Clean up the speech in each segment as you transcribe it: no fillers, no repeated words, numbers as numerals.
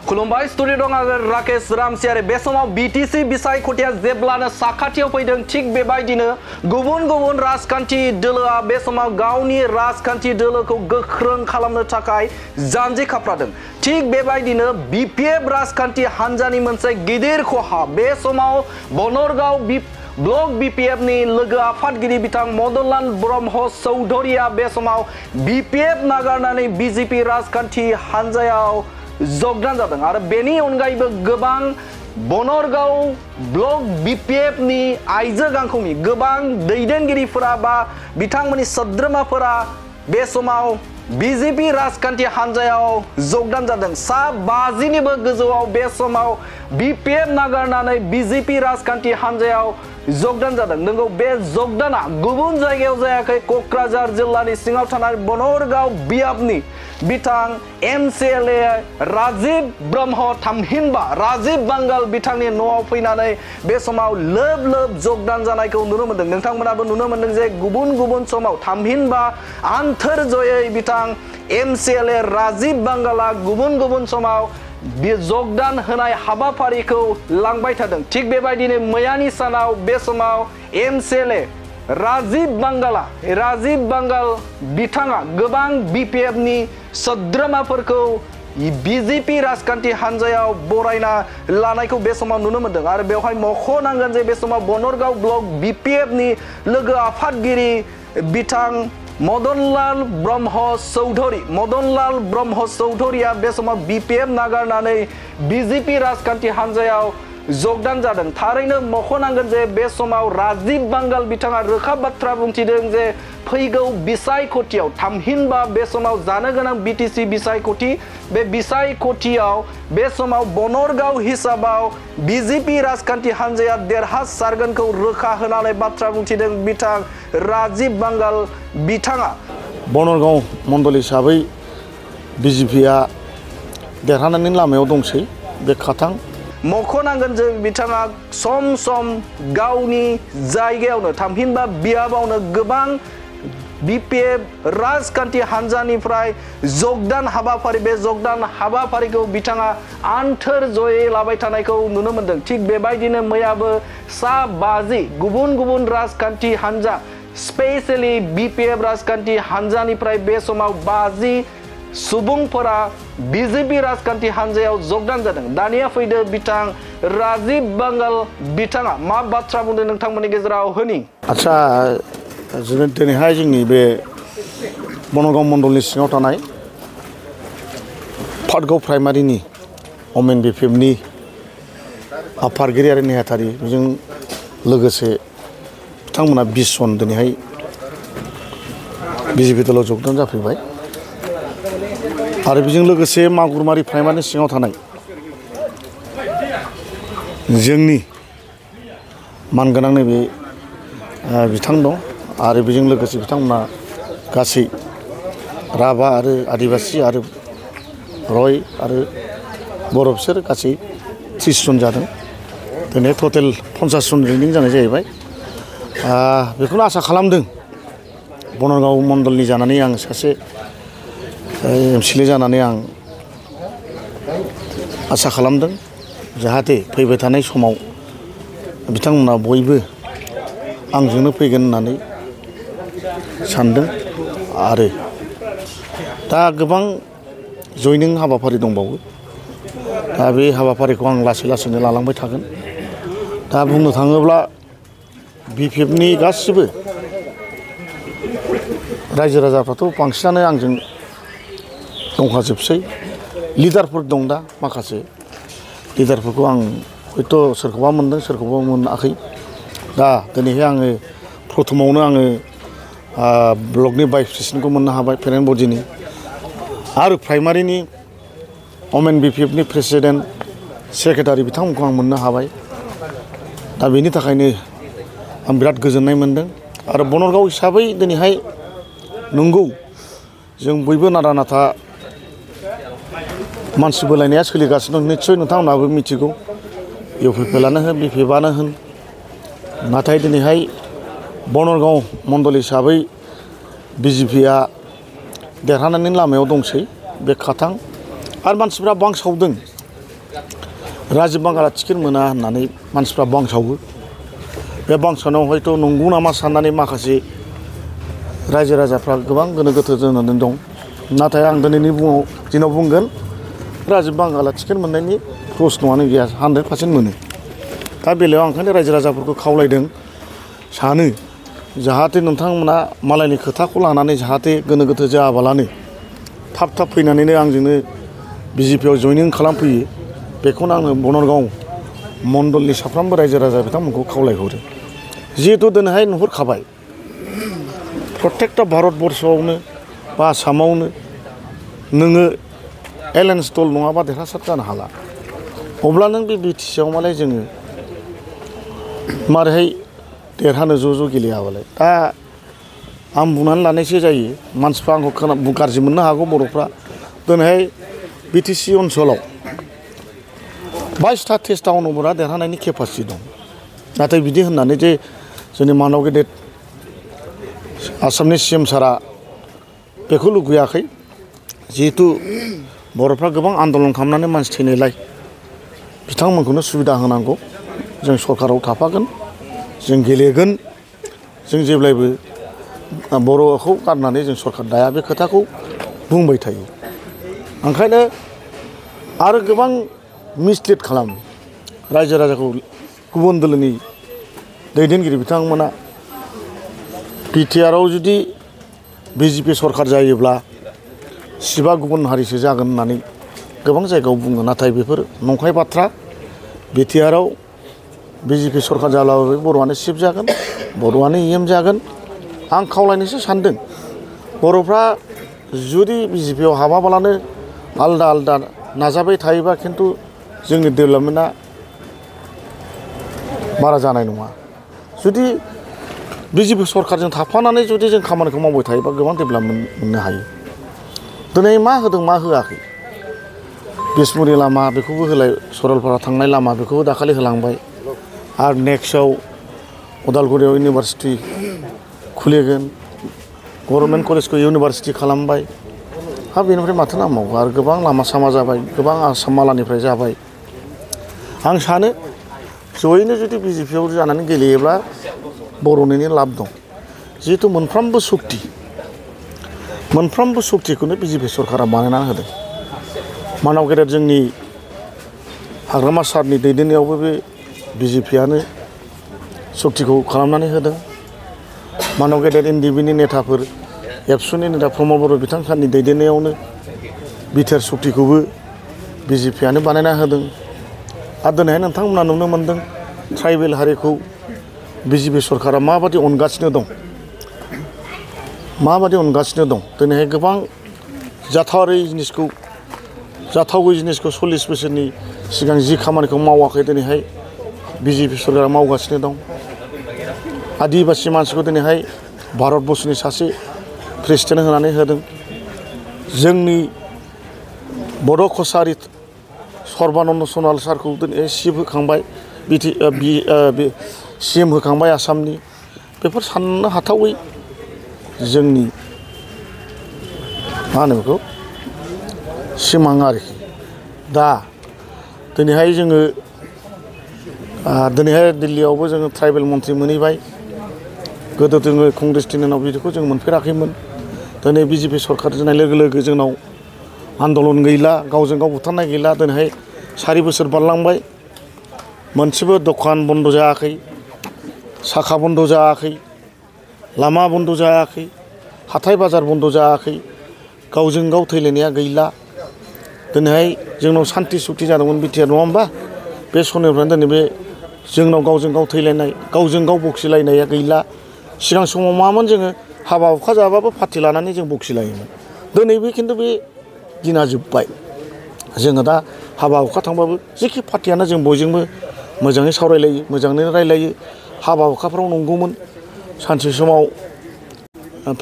खुलुमबाय स्टुडिअ दं आङो राकेश रामसियारि बे समाव बिटिसि बिसायख'थिया जेब्लानो साखाथियाव फैदों थिग बेबायदिनो गुबुन गुबुन राजखान्थि दोलोआ बे समाव गावनि राजखान्थि दोलोखौ गोख्रों खालामनो थाखाय जानजि खाफ्रादों थिग बेबायदिनो बिपिएफ राजखान्थि हान्जानि मोनसे गिदिर खहा बे समाव बनरगाव ब्लक बिपिएफनि लोगो आफादगिरि बिथां मदनलाल ब्रह्म चौधुरिया बे समाव बिपिएफ नागारनानै बिजेपि राजखान्थि हान्जायाव जगदान जादों आरो बेनि अनगायैबो गोबां बनरगाव ब्लक बिपिएफनि आइजो गांखंनि गोबां दैदेनगिरिफोरा बा बिथांमोननि सोद्रोमाफोरा बे समाव बिजेपि राजखान्थि हान्जायाव जगदान जादों सा 50निबो गोजौआव बे समाव बिपिएफ नागारनानै बिजेपि राजखान्थि हान्जायाव जगदान जादों नंगौ बे जगदाना गुबुन जायगायाव जायाखै क'क्राझार जिल्लानि सिङाव थानाय बनरगाव बियाबनि बिथां एमसिएलए राजीव ब्रह्म थामहिनबा राजीव बांगाल बिथांनि न'आव फैनानै बे समाव लोब लोब जगदान जानायखौ नुनो मोन्दों नोंथांमोनाबो नुनो मोन्दों जे गुबुन गुबुन समाव थामहिनबा आन्थोरजयै बिथां एमसिएलए राजीव बांगाला गुबुन गुबुन समाव जगदान होनाय हाबाफारिखौ लांबाय थादों थिग बेबायदिनो मैयानि सानाव बे समाव एमसिएलए राजीव बांगाल बिथाङा गोबां बिपिएफनि सोद्रोमाफोरखौ बिजेपि राजखान्थि हान्जायाव बरायना लानायखौ बे समाव नुनो मोन्दों आरो बेवहाय मख'नांगोन जे बे समाव बनरगाव ब्लक बिपिएफनि लोगो आफादगिरि बिथां मदनलाल ब्रह्म चौधुरिया बे समाव बिपिएफ नागारनानै बिजेपि राजखान्थि हान्जायाव जगदान जादों थारैनो मख'नांगोन जे बे समाव राजीव बांगाल बिथाङा रोखा बाथ्रा बुंथिदों जे फैगौ बिसायख'थियाव थामहिनबा बे समाव जानो गोनां बिटिसि बिसायख'थि बे बिसायख'थियाव बे समाव बनरगाव हिसाबाव बिजेपि राजखान्थि हान्जाया देरहासारगोनखौ रोखा होनानै बाथ्रा बुंथिदों बिथां राजीव बांगाल बिथाङा बनरगाव मण्डल हिसाबै बिजेपिआ देरहानायनि लामायाव दंसै बे खाथां मख'नांगोन जे बिथाङा सम सम गावनि जायगायावनो थामहिनबा बियाबावनो गोबां बिपिएफ राजखान्थि हान्जानिफ्राय जगदान हाबाफारि बे जगदान हाबाफारिखौ बिथाङा आन्थोर जयै लाबाय थानायखौ नुनो मोन्दों थिग बेबायदिनो मैयाबो सा 50 गुबुन गुबुन राजखान्थि हान्जा स्पेशली बिपिएफ राजखान्थि हान्जानिफ्राय बे समाव 50 सुबुंफोरा बिजेपि राजखान्थि हान्जायाव जगदान जादों दानिया फैदो बिथां राजीव बांगाल बिथाङा मा बाथ्रा बुंदों नोंथांमोननि गेजेराव होनि आच्छा दिनैहाय जोंनि बे बनरगाव मण्डलनि सिङाव थानाय पाटगाव प्राइमारिनि अमेन बिपिएफनि आफादगिरि आरो नेहाथारि बेजों लोगोसे बिथांमोना 20 जन दिनैहाय बिजेपि दलाव जगदान जाफैबाय आरो बेजों लोगोसे मागुरमारि प्राइमारिनि सिङाव थानाय जोंनि मानगोनां नैबे बिथां दं आरो बेजों लोगोसे बिथांमोना गासै राभा आरो आदिबासि आरो रय आरो बर' बिसोर गासै 30 जन जादों दिनै टटेल 50 जन जयनिं जानाय जाहैबाय बेखौनो आसा खालामदों बनरगाव मण्डलनि जानानै आं सासे एमसिएलए जानानै आं आसा खालामदों जाहाथे फैबाय थानाय समाव बिथांमोना बयबो आंजोंनो फैगोन होननानै सानदों आरो दा गोबां जयनिं हाबाफारि दंबावो दा बे हाबाफारिखौ आं लासै लासैनो लालांबाय थागोन दा बुंनो थाङोब्ला बिपिएफनि गासिबो रायजो राजाफ्राथ' बांसिनानो आंजों दंखाजोबसै लिडारफोर दं दा माखासे लिडारफोरखौ आं हयथ' सोरखौबा मोनदों सोरखौबा मोनाखै दा दिनैहाय आङो प्रथमावनो आङो ब्लकनि भाइस प्रेसिडेन्टखौ मोननो हाबाय पेरेन्ट बडिनि आरो प्राइमारिनि अमेन बिपिएफनि प्रेसिडेन्ट सेक्रेटारि बिथांमोनखौ आं मोननो हाबाय दा बेनि थाखायनो आं बिराद गोजोननाय मोन्दों आरो बनरगाव हिसाबै दिनैहाय नंगौ जों बयबो नारा नाथा मानसि बोलायनाया सोलिगासिनो दं निस्सय नोंथांमोनाबो मिथिगौ इउपिपिएलआनो होन बिपिएफआनो होन नाथाय दिनैहाय बनरगाव मण्डल हिसाबै बिजेपिआ देरहानायनि लामायाव दंसै बे खाथां आरो मानसिफ्रा बांसावदों राजीब बांगाला टिकेट मोना होननानै मानसिफ्रा बांसावो बे बांसावनायाव हयथ' नंगौ नामा साननानै माखासे रायजो राजाफ्रा गोबां गोनो गोथो जानानै दं नाथाय आं दिनैनि दिनाव बुंगोन राजीब बांगाला टिकेट मोननायनि प्रश्नआनो गैया 100% मोनो दा बेलायाव आं ओंखायनो रायजो राजाफोरखौ खावलायदों सानो जाहाथे नोंथांमोना मालायनि खोथाखौ लानानै जाहाथे गोनो गोथो जायाबालानो थाब थाब फैनानैनो आंजोंनो बिजेपिआव जयनिं खालामफैयो बेखौनो आङो बनरगाव मण्डलनि साफ्रोमबो रायजो राजा बिथांमोनखौ खावलायहरो जिहेतु दिनैहाय नुहुरखाबाय प्रत्येकटा भारतबर्षआवनो बा आसामावनो नोङो एलायन्स दल नङाबा देरहासार जानो हाला अब्ला नों बे बिटिसिआव मालाय जोङो मारैहाय देरहानो ज' गेलेयाबालाय दा आं बुंनानै लानायसो जायो मानसिफ्रा आंखौ गाज्रि मोननो हागौ बर'फ्रा दिनैहाय बिटिसि ओनसोलाव 22टा टेस्ट टाउनफोरा देरहानायनि केपासिटि दं नाथाय बिदि होननानै जे जोंनि मानव गेदेर आसामनि CM सारा बेखौ लुगैयाखै जिहेतु बर'फ्रा गोबां आन्दलन खालामनानै मानसि थैनायलाय बिथांमोनखौनो सुबिदा होनांगौ जों सरकाराव थाफागोन जों गेलेगोन जों जेब्लायबो बर'खौ गारनानै जों सरकार दाया बे खोथाखौ बुंबाय थायो ओंखायनो आरो गोबां मिसलिड खालामो रायजो राजाखौ गुबुन दोलोनि दैदेनगिरि बिथांमोना बिटिआरआव जुदि बिजेपि सरकार जायोब्ला सिबा गुबुन हारिसो जागोन होननानै गोबां जायगायाव बुङो नाथाय बेफोर नंखाय बाथ्रा बिटिआरआव बिजेपि सरकार जाब्लाबो बर'आनो सिफ जागोन बर'आनो EM जागोन आं खावलायनोसो सानदों बर'फ्रा जुदि बिजेपिआव हाबाबालानो आलदा आलदा नाजाबाय थायोबा खिन्थु जोंनि डेभेलपमेन्टआ बारा जानाय नङा जुदि बिजेपि सरकारजों थाफानानै जुदि जों खामानिखौ मावबाय थायोबा गोबां डेभेलपमेन्ट मोननो हायो दिनै मा होदों मा होआखै बिसमुरि लामा बेखौबो होलाय सरलपारा थांनाय लामा बेखौबो दाखालि होलांबाय आरो नेक्स्टआव उदालगुरियाव इउनिभारसिटि खुलिगोन गभर्नमेन्ट कलेजखौ इउनिभारसिटि खालामबाय हा बेनिफ्राय माथो नांबावगौ आरो गोबां लामा सामा जाबाय गोबां आसाम मालानिफ्राय जाबाय आं सानो जयैनो जुदि बिजेपिआव जानानै गेलेयोब्ला बर'निनो लाब दं जिहेतु मोनफ्रोमबो सक्तिखौनो बिजेपि सरकारा बानायनानै होदों मानाव गेदेर जोंनि हाग्रामा सारनि दैदेननायावबो बे बिजेपिआनो सक्तिखौ खालामनानै होदों मानाव गेदेर NDBनि नेताफोर एबसुनि नेता प्रमद बर' बिथांमोननि दैदेननायावनो बिटिआर सक्तिखौबो बिजेपिआनो बानायना होदों आरो दिनैहाय नोंथांमोना नुनो मोन्दों ट्राइबेल हारिखौ बिजेपि सरकारा माबादि अनगासिनो दं दिनैहाय गोबां जाथावै जिनिसखौ 40 बोसोरनि सिगां जि खामानिखौ मावाखै दिनैहाय बिजेपि सरकारा मावगासिनो दं आदिबासि मानसिखौ दिनैहाय भारतबर्षनि सासे प्रेसिडेन्ट होनानै होदों जोंनि बड' कसारि सर्बानन्द सनाल सारखौ दिनै CM होखांबाय CM होखांबाय आसामनि बेफोर साननो हाथावै जोंनि मा होनो बेखौ सिमां आरोखि दा दिनैहाय जोङो दिनैहाय दिल्लीयावबो जोङो ट्राइबेल मन्थ्रि मोनहैबाय गोदो जोङो कंग्रेसनि दिनाव बिदिखौ जों मोनफेराखैमोन दिनै बिजेपि सरकार जानाय लोगो लोगो जोंनाव आन्दलन गैला गावजों गाव बुथारनाय गैला दिनैहाय 4 बोसोर बारलांबाय मोनसेबो दखान बन्द जायाखै साखा बन्द जायाखै लामा बन्द जायाखै हाथाय बाजार बन्द जायाखै गावजों गाव थैलायनाया गैला दिनैहाय जोंनाव सान्ति सुक्ति जादोंमोन बिटिआर नङा होमबा बे समनिफ्रायनो दिनै बे जोंनाव गावजों गाव थैलायनाय गावजों गाव बखिलायनाया गैला सिगां समाव मामोन जोङो हाबा हुखा जाबाबो पार्टि लानानै जों बखिलायोमोन दिनैबो खिन्थु बे दिना जोब्बाय जोङो दा हाबा हुखा थांबाबो जेखि पार्टियानो जों बयजोंबो मोजाङै सावरायलायो मोजाङै रायलायो हाबा हुखाफ्राव नंगौमोन सानसे समाव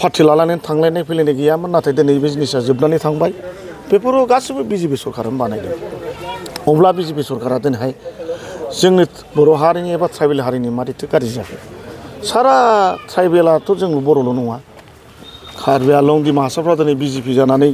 पार्टि लानानै थांलायनाय फैलायनाय गैयामोन नाथाय दिनै बे जिनिसा जोबनानै थांबाय बेफोराव गासैबो बिजेपि सरकारानो बानायदों अब्ला बिजेपि सरकारा दिनैहाय जोंनि बर' हारिनि एबा ट्राइबेल हारिनि मारैथो गाज्रि जाखो सारा ट्राइबेलाथ' जों बर'ल' नङा कार्बि आलं डिमा हासावफ्रा दिनै बिजेपि जानानै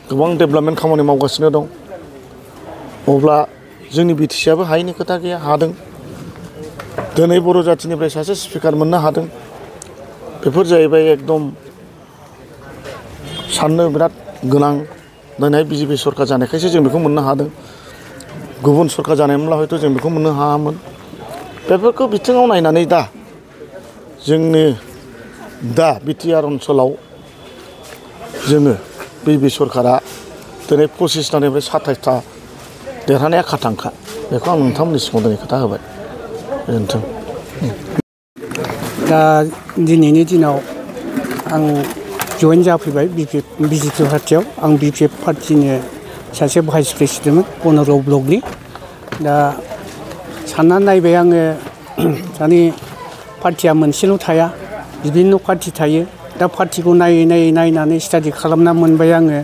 गोबां डेभेलपमेन्ट खामानि मावगासिनो दं अब्ला जोंनि बिटिसिआबो हायैनि खोथा गैया, हादों। दिनै बर' जाथिनिफ्राय सासे स्पिकार मोननो हादों। बेफोर जाहैबाय एकदम साननो बिराद गोनां। दिनै बिजेपि सरकार जानायखायसो जों बेखौ मोननो हादों। गुबुन सरकार जानायमोनब्ला हयथ' जों बेखौ मोननो हायामोन। बेफोरखौ बिथिङाव नायनानै दा जोंनि दा बिटिआर ओनसोलाव जोङो बि सरकारा दिनै 25थानिफ्राय 27था देरहानाया खाथांखा। बेखौ आं नोंथांमोननि सिगाङाव दिनै खोथा होबाय। गोजोन्थों। दा दिनैनि दिनाव आं जइन जाफैबाय बिजेपि पार्टियाव। आं बिजेपि पार्टिनि सासे भाइस प्रेसिडेन्टमोन बनगाव ब्लकनि। दा साननानै नायबाय आङो दानि पार्टिया मोनसेल' थाया, बिभिन्न' पार्टि थायो। दा पार्टिखौ नायनानै स्टाडि खालामना मोनबाय आङो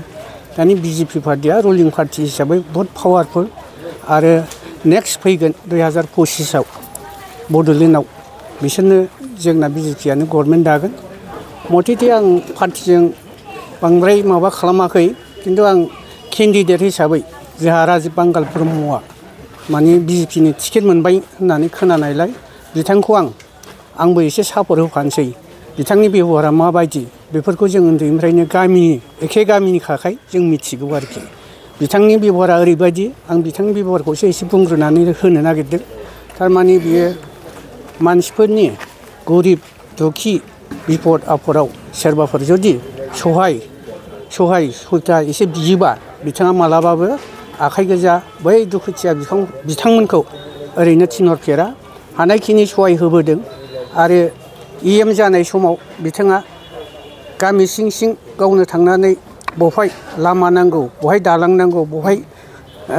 दानि बिजेपि पार्टिया रुलिं पार्टि हिसाबै बहुत पावारफुल। आरो नेक्स्ट फैगोन 2025आव बड'लेण्डआव बिसोरनो जोंना बिजेपिआनो गभर्नमेन्ट दागोन। मथेथे आं पार्टिजों बांद्राय माबा खालामाखै, खिन्थु आं केन्डिडेट हिसाबै जोंहा राजिब बांगाल ब्रह्मआ माने बिजेपिनि टिकेट मोनबाय होननानै खोनानायलाय बिथांखौ आंबो एसे सापर्ट होफानोसै। बिथांनि बेब'हारा माबायदि बेफोरखौ जों उन्दैनिफ्रायनो एखे गामिनिखाय जों मिथिगौ आरोखि। बिथांनि बेब'हारा ओरैबायदि, आं बिथांनि बेब'हारखौसो एसे बुंग्रोनानै होनो नागिरदों। थारमाने बियो मानसिफोरनि गरिब दुखि बिपद आफदाव सोरबाफोर जुदि सहाय एसे बियोबा बिथाङा मालाबाबो आखाइ गोजा बै दुखुथिया बिथांमोनखौ ओरैनो थिनहरफेरा। हानायखिनि सहाय होबोदों। आरो EM जानाय समाव बिथाङा गामि सिं गावनो थांनानै बहाय लामा नांगौ, बहाय दालां नांगौ, बहाय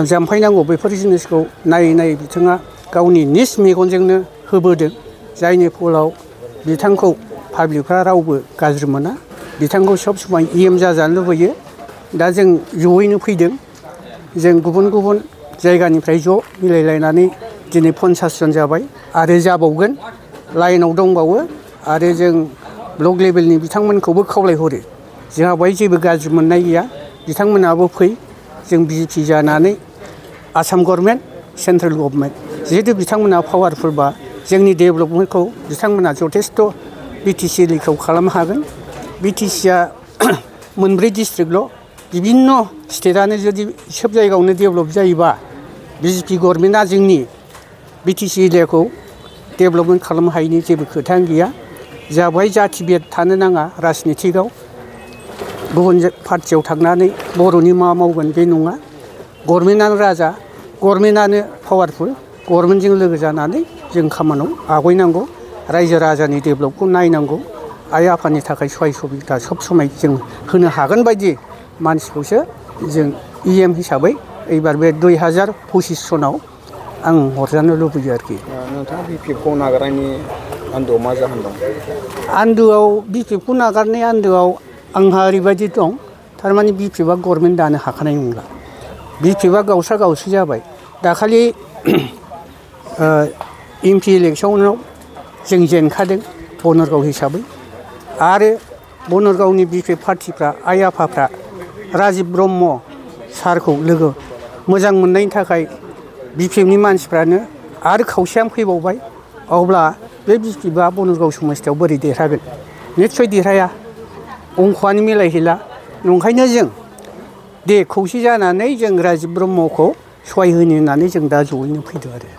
जाम्फै नांगौ, बेफोर जिनिसखौ नायै बिथाङा गावनि निज मेगनजोंनो होबोदों। जायनि फलाव बिथांखौ पाब्लिकफ्रा रावबो गाज्रि मोना। बिथांखौ सब समाय EM जाजानो लुबैयो। दा जों जयैनो फैदों। जों गुबुन गुबुन जायगानिफ्राय ज' मिलायलायनानै दिनै 50 जन जाबाय आरो जाबावगोन, लाइनाव दंबावो। आरो जों ब्लक लेभेलनि बिथांमोनखौबो खावलायहरो, जोंहा बेवहाय जेबो गाज्रि मोननाय गैया। बिथांमोनाबो फै, जों बिजेपि जानानै आसाम गभर्नमेन्ट सेन्ट्रेल गभर्नमेन्ट जिहेतु बिथांमोना पावारफुलबा जोंनि डेभेलपमेन्टखौ बिथांमोना जथेस्थ' BTC एरियाखौ खालामनो हागोन। BTCआ मोनब्रै डिस्ट्रिक्टल', बिभिन्न' स्टेटआनो जुदि सोब जायगायावनो डेभेलप जायोबा बिजेपि गभर्नमेन्टआ जोंनि BTC एरियाखौ डेभेलपमेन्ट खालामनो हायैनि जेबो खोथायानो गैया। जा बेवहाय जाथि बेद थानो नाङा राजनितिकआव। गुबुन पार्टियाव थांनानै बर'नि मा मावगोन बे नङा। गभर्नमेन्टआनो राजा, गभर्नमेन्टआनो पावारफुल। गभर्नमेन्टजों लोगो जानानै जों खामानियाव आवगायनांगौ। रायजो राजानि डेभेलपखौ नायनांगौ। आइ आफानि थाखाय सहाय सुबिदा सब समाय जों होनो हागोन बायदि मानसिखौसो जों EM हिसाबै एबार बे 2025 सनाव आं हरजानो लुबैयो आरोखि। नोंथाङा BPFखौ नागारनायनि आन्दोआव मा जाहोन दं? आन्दोआव BPFखौ नागारनाय आन्दोआव आंहा ओरैबायदि दं, थारमाने BPFआ गभर्नमेन्ट दानो हाखानाय नंला। BPFआ गावस्रा गावस्रि जाबाय। दाखालि MP इलेक्सनाव जों जेनखादों बनरगाव हिसाबै। आरो बनरगावनि BPF पार्टिफ्रा आइ आफाफ्रा राजिब ब्रह्म सारखौ लोगो मोजां मोननायनि थाखाय BPFनि मानसिफ्रानो आरो खावसेयानो फैबावबाय। अब्ला बे BPFआ बनरगाव समस्थियाव बोरै देरहागोन? निस्सय देरहाया। अंखआनो मिलायहैला। नंखायनो जों खौसे जानानै जों राजिब ब्रह्मखौ सहाय होनो होननानै जों दा जयैनो फैदों आरो।